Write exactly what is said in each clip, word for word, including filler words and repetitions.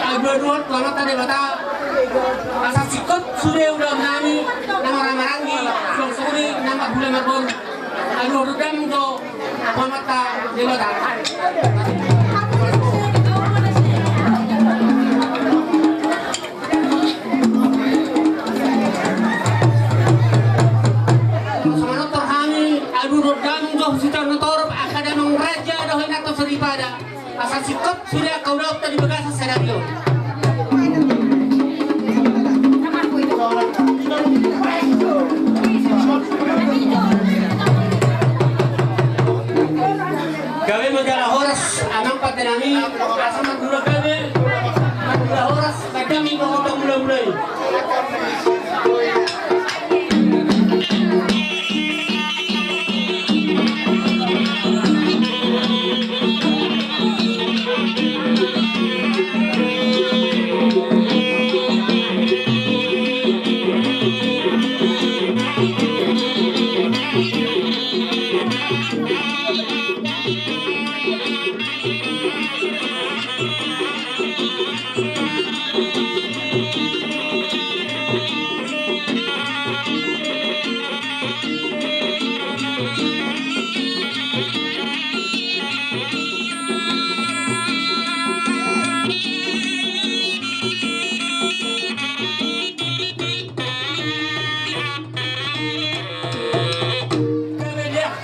Aduhon tu Amanta Debata, asa singkop sude ulaon nami, na marhahamaranggi, suang songon i na marhula marboru. Aduhon dam do tu Amanta Debata. Asa manortor hami, aduhon dam do tu sitaonon torop, angka damang raja dohot inanta soripada. Asa singkop sude angka ulaonta di bagasan sadari on. Gabe ma jala horas, amang pande nami, asa marhula gabe, marhula horas.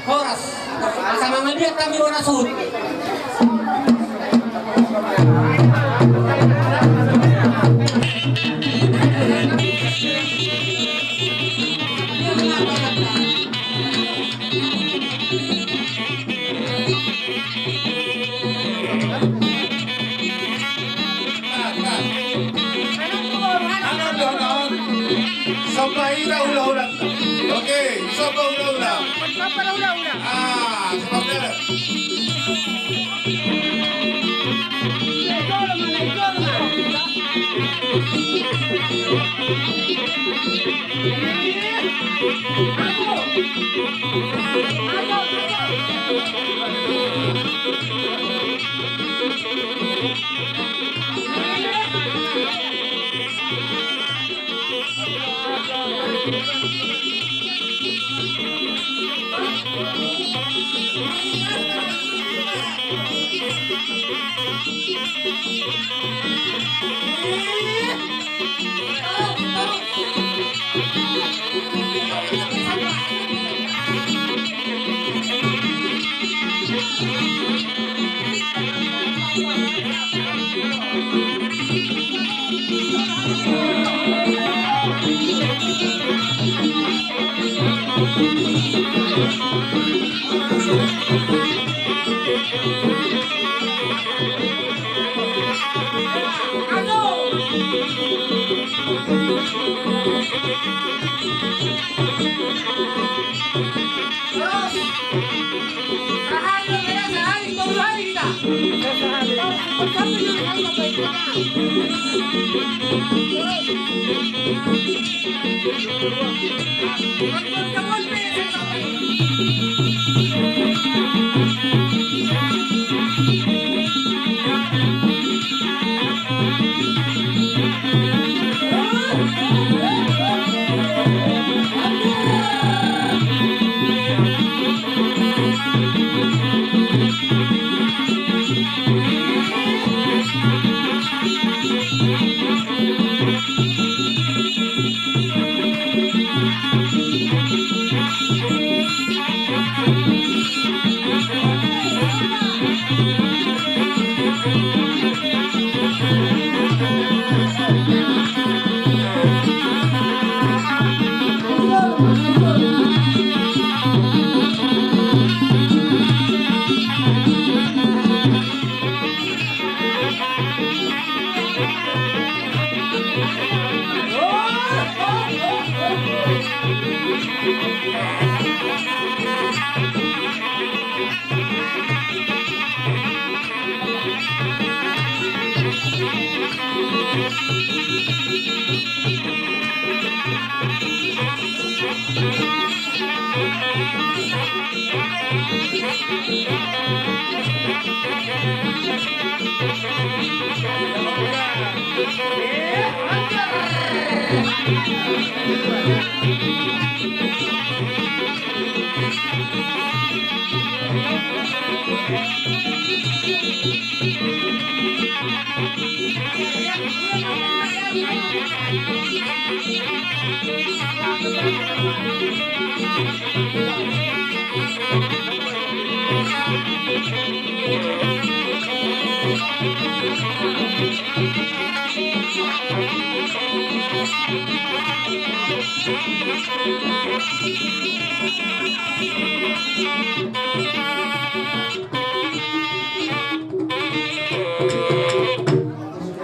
Horas. Asa mangaliat hami bona suhut. Somba hita hulahula. Oke, somba hulahula. Somba hulahula. Ah, somba hulahula.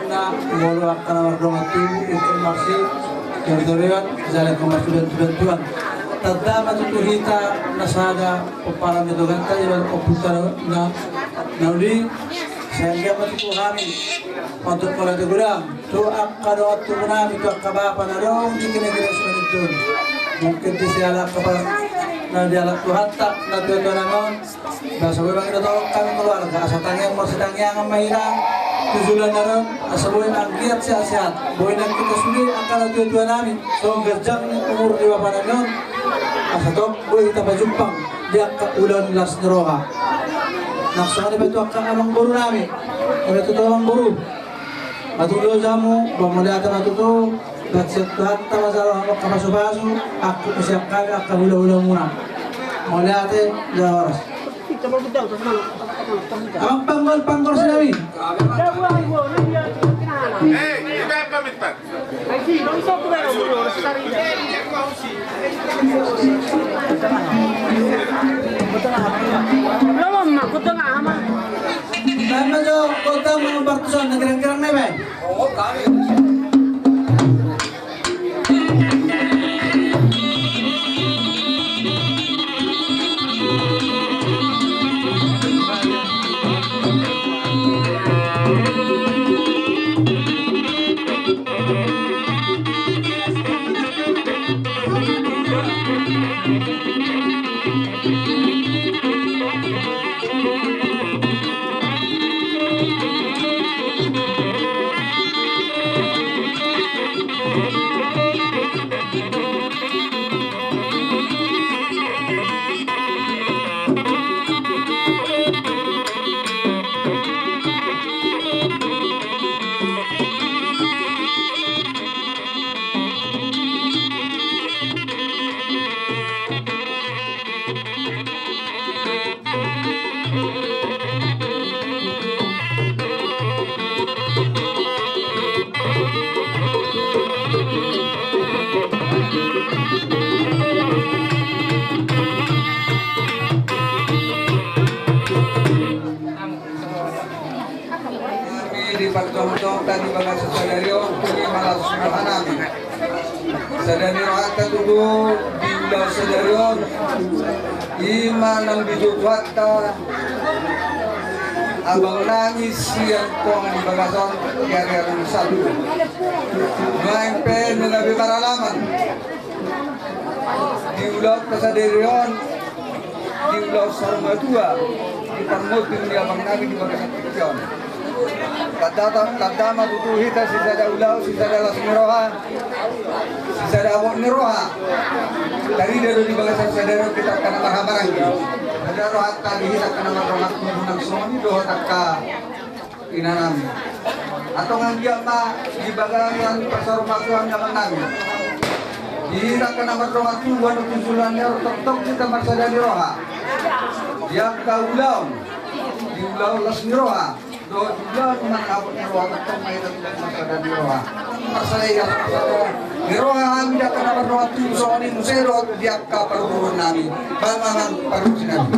Na molo angka na mardongan tubu, ingkon marsi toritorion, jala ingkon marsi bantubantuan. Tanda ma tutu hita na sada pomparan ni donganta, iba ompunta na, na uli, sehingga ma tutu hami, untuk mauliate godang tu angka dongan tubu nami, tu angka bapa na adong di kene-kene simanjujung. Mungkin di siala angka pa-, na dialap Tuhanta, na tua-tua nami on, Basa boi mangido tolong hami keluarga, asa tangiang marsitangiangan ma hita tu joloan on, asa boi anggiat sehat-sehat. Boi nang hita sude angka na tua-tua nami, songon ganjang ni umur ni bapa nami on, asa tong boi hita pajumpang di angka ulaon las ni roha. Nang songon i pe tu angka amangboru nami, eme tutu amangboru. Matua do jamu, ba mauliate ma tutu, baen sian Tuhanta ma jalo hamu angka pasupasu, angkup ma sian hami angka hulahulamuna. Mauliate, jala horas. Amang panggor, panggor sinami. Lama ma kota ngama. Lama jo kota ma partusan na gerang-gerang na baen. Nami di partongtongta di bagasan sadari on, tu ni ma las ni roha nami. Sada ni rohanta tutu di ulaon sadari on, i ma naung dijou Tuhanta abang nami sian tonga ni bagasan di ari-ari na salpu. Nuaeng pe nunga gabe maralaman di ulaonta sadari on, di ulaon saur matua, di parngoluon ni abang nami di bagasan tingki on. Tanda, tanda ma tutu hita sisada ulaon, sisada las ni roha, sisada abot ni roha. Tarida do di bagasan sadari on hita angka na marhahamaranggi. Sada rohanta di hita angka na mardongan tubu nang songon i dohot angka ina nami. Antong anggiat ma di bagasan parsaurmatuaon ni abang nami, di hita angka na mardongan tubu, anu tu joloan ni ari on tongtong hita marsada ni roha. Di angka ulaon, di ulaon las ni roha, dohot di ulaon manang abot ni roha, tongtong ma hita marsada ni roha. Marsada ni roha hami di angka na mardongan tubu, songon i muse dohot di angka parboruon nami. Baen ma amang pargonsi nami.